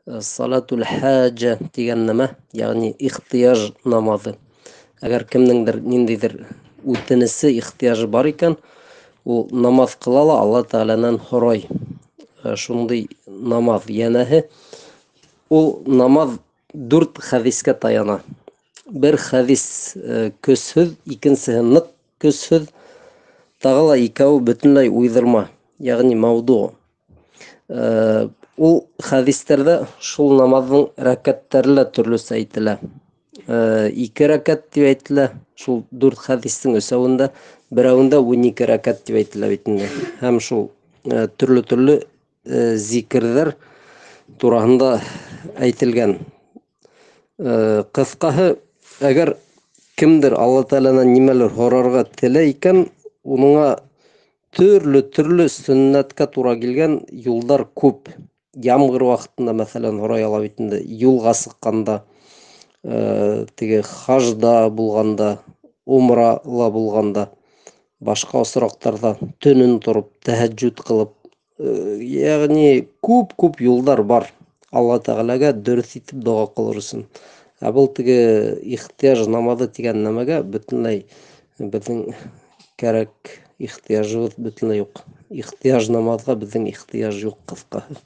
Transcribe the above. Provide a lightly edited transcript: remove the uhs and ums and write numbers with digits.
Салатул хаҗа дигән нәмә, ягъни ихтыяж намазы. Әгәр кемнеңдер ниндидер үтенесе, ихтыяжы бар икән, ул намаз кыла ла Алла Тәгаләннән һорай. Шундый намаз. Янәһе, ул намаз дүрт хәдискә таяна. Бер хәдис көсһөҙ, икенсеһе ныҡ көсһөҙ, тағы ла икәүе бөтөнләй уйҙырма, ягъни мәүду. Ул хәдистәрҙә шул намаҙҙың рәкәттәре лә төрлөсә әйтелә. 2 рәкәт тип әйтелә, шул дүрт хәдистең өсәүендә, берәүендә 12 рәкәт тип әйтелә бит инде. Һәм шул төрлө-төрлө зикерҙәр тураһында әйтелгән. Ҡыҫҡаһы, әгәр кемдер Алла Тәғәләнән нимәлер һорарға теләй икән, уныңа төрлө-төрлө сөннәткә тура килгән юлдар күп. Ямғыр ваҡытында, мәҫәлән, һорай ала бит инде, юлға сыҡҡанда, теге хажда булғанда, умрала булғанда, башҡа осраҡтарҙа төнөн тороп, тәһәжжүд ҡылып, ягъни күп-күп юлдар бар Алла Тәғәләгә дөрөҫ итеп доға ҡылыр өсөн. Ә был теге ихтыяж намаҙы тигән нәмәгә бөтөнләй беҙҙең кәрәк, ихтыяжыбыҙ бөтөнләй юҡ. Ихтыяж намаҙға беҙҙең ихтыяж юҡ, ҡыҫҡаһы.